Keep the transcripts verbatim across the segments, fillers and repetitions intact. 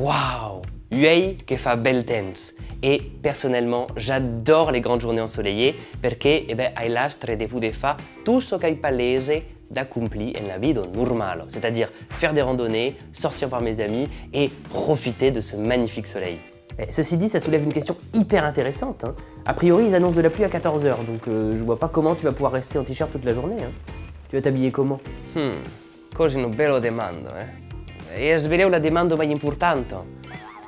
Wow! Uèi que fa bèl temps! E, personèlament, j'adore les grandes journées ensoleillées perque, e ben, ai l'astre de poder far tot çò qu'ai pas l'ese d'acomplir en la vida normala, c'est-à-dire faire des randonnées, sortir voir mes amis et profiter de ce magnifique soleil. Eh, ceci dit, ça soulève une question hyper intéressante, hein. A priori, ils annoncent de la pluie à quatorze heures, donc, euh, je vois pas comment tu vas pouvoir rester en t-shirt toute la journée, hein. Tu vas t'habiller comment ? Hmm, quò's una bèla demanda, eh? E es benlèu la demanda mai importanta.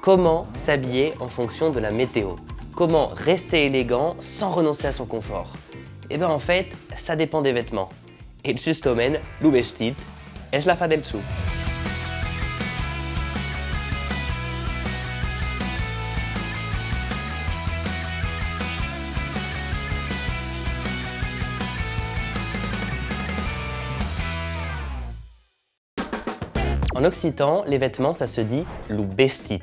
Comment s'habiller en fonction de la météo ? Comment rester élégant sans renoncer à son confort ? Eh ben, en fait, ça dépend des vêtements. E justament, lo vestit es la fa del sop. En occitan, les vêtements, ça se dit lo vestit,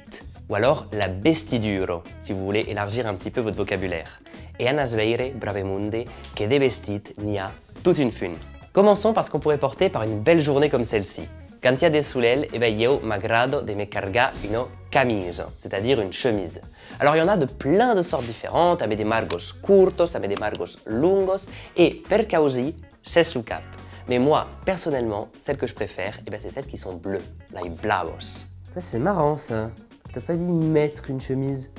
ou alors la vestidura, si vous voulez élargir un petit peu votre vocabulaire. E anatz veire, brave monde, que de vestits n'i a tot un fum. Començons par ce qu'on pourrait porter par une belle journée comme celle-ci. Quand il y a de solelh, eh ben, ieu m'agrada de me cargar una camisa, c'est-à-dire une chemise. Alors, il y en a de plein de sortes différentes, amé de margas cortas, amé de margas longas, e per causir, s'es lo cap. Mais moi, personnellement, celles que je préfère, eh ben, c'est celles qui sont bleues, las blavas. Ça, c'est marrant, ça. T'as pas dit mettre une chemise.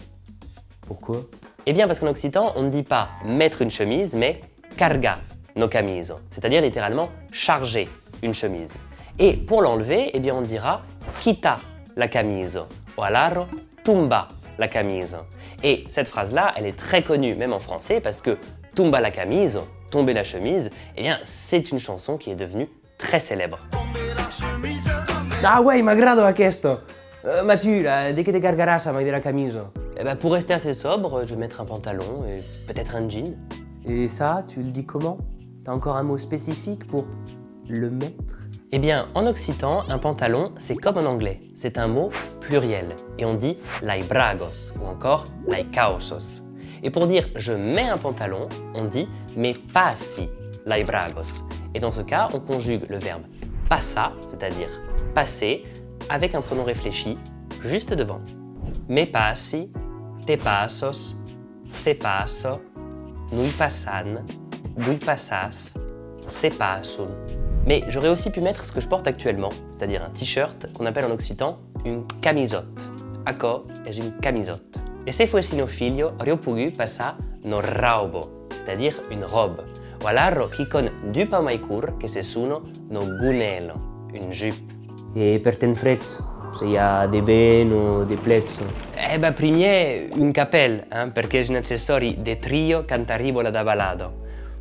Pourquoi ? Eh bien, parce qu'en occitan, on ne dit pas mettre une chemise, mais cargar nos camises, c'est-à-dire littéralement charger une chemise. Et pour l'enlever, eh bien, on dira quitar la camisa, ou alors tombar la camisa. Et cette phrase-là, elle est très connue, même en français, parce que tombar la camisa, tomber la chemise, eh bien, c'est une chanson qui est devenue très célèbre. Ah ouais, m'agrada aquesta! Euh, Mathieu, là, de qué te cargaràs amai de la camisa? Eh ben, pour rester assez sobre, je vais mettre un pantalon et peut-être un jean. Et ça, tu le dis comment? T'as encore un mot spécifique pour le mettre? Eh bien, en occitan, un pantalon, c'est comme en anglais. C'est un mot pluriel et on dit las bragas ou encore las cauças. Et pour dire je mets un pantalon, on dit me passi las bragas. Et dans ce cas, on conjugue le verbe passar, c'est-à-dire passer, avec un pronom réfléchi juste devant. Me passi, te passas, se passa, noi passam, voi passatz, se passan. Mais j'aurais aussi pu mettre ce que je porte actuellement, c'est-à-dire un t-shirt qu'on appelle en occitan un camisòt. Aquò es un camisòt. E se fuèssi una filha, auriá pogut passar una rauba, c'est-à-dire une robe. O alara quicòm d'un pauc mai cort que se sona una gonèla, une jupe. E per ten freg, se i a de vent o de plèja? Eh ben, primièr, un capèl, hein, perque es un accessòri de tria quand arriba la davalada.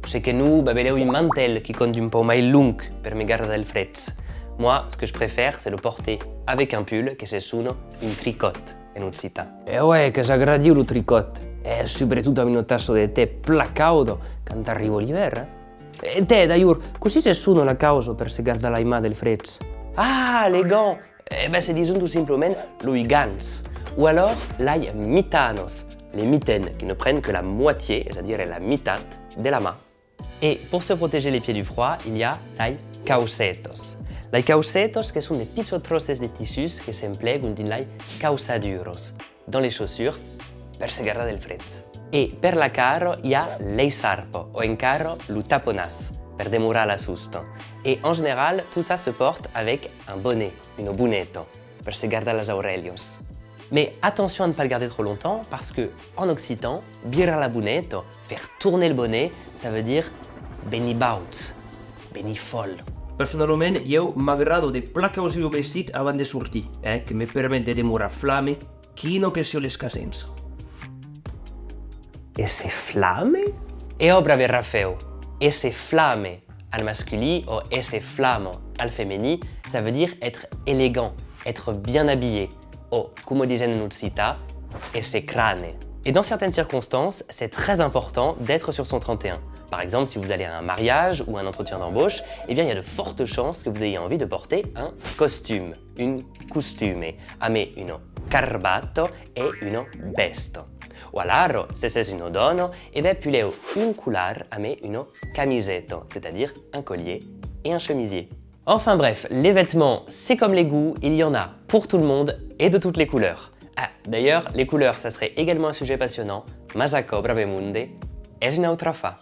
Se que non, ben, benlèu un mantèl, quicòm d'un pauc mai long per me gardar del freg. Moi, ce que je préfère, c'est le porter avec un pull que se sona un tricòt en occitan. E ouais, qu'es agradiu lo tricòt, e subretot amb una tassa de tè plan cauda quand arriba l'ivèrn, eh? E tè, d'alhors, cossí se sona la causa per se gardar las mans del freg? Ah, les gants! Eh ben, se dison tot simplament los gants, ou alors las mitanas, les mitaines, qui ne prennent que la moitié, c'est-à-dire la mitat de la man. Et pour se protéger les pieds du froid, il y a las caucetas. Las caucetas que son de pichòts tròces de tissus que s'emplegan dins las cauçaduras, dans les chaussures, per se gardar del freg. E per la cara, i a l'eissarpa o encara lo taponàs per demorar la sosta. Et en général, tout ça se porte avec un bonnet, una boneta, per se gardar las aurelhas. Mais attention à ne pas le garder trop longtemps, parce que en occitan, virar la boneta, faire tourner le bonnet, ça veut dire venir bauch, venir fòl. Personalament, ieu m'agrada de plan causir lo vestit avant de sortir, eh, que me permet de demorar flame, quina que siá l'escasença. Èsser flame? E ò, brave Rafèu, èsser flame al masculin o èsser flama al feminin, ça veut dire être élégant, être bien habillé, o, coma disen en occitan, èsser crane. Et dans certaines circonstances, c'est très important d'être sur son trente et un. Par exemple, si vous allez à un mariage ou un entretien d'embauche, eh bien, il y a de fortes chances que vous ayez envie de porter un costume, un costume, amé una carbata e una vèsta. O alara, se sètz una dòna, e ben, pulèu un colar amé una camiseta, c'est-à-dire un collier et un chemisier. Enfin bref, les vêtements, c'est comme les goûts, il y en a pour tout le monde et de toutes les couleurs. Ah, d'ailleurs, les couleurs, ça serait également un sujet passionnant, mas aquò, brave monde, es un autre afar.